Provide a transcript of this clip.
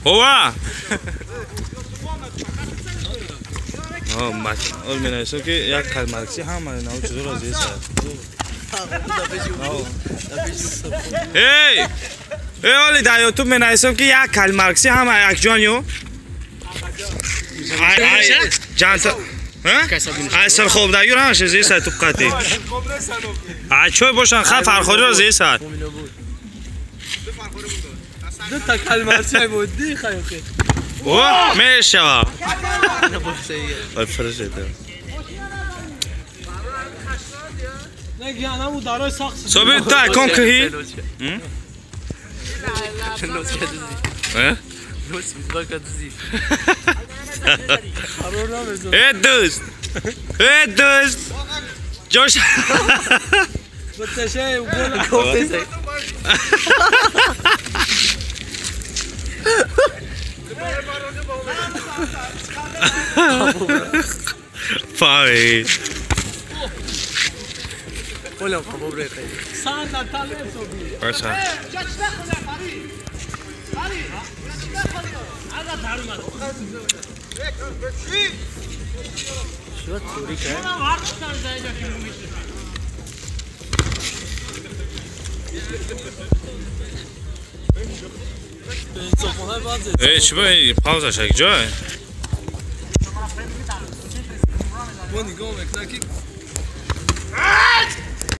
Ова! Ол менависам ки як калмаркси ҳама нав чизоро зеса. Эй! Эй, оли дар ютуб менависам ки як калмаркси ҳама якҷон ю. Ай, ҷанта. Ай сархобдагиро ҳамаша зеса туп қати. Ай чой бошан ха фархориро зеса. Ду та калмаркси буд, ди хайохи. О, мешава. Ой, фаршета. Собир та кон кӯҳи? Э дӯст! Э дӯст! Ҷош Фаҳмид. Аша. Эй, чӣ ба пауза шак ҷой?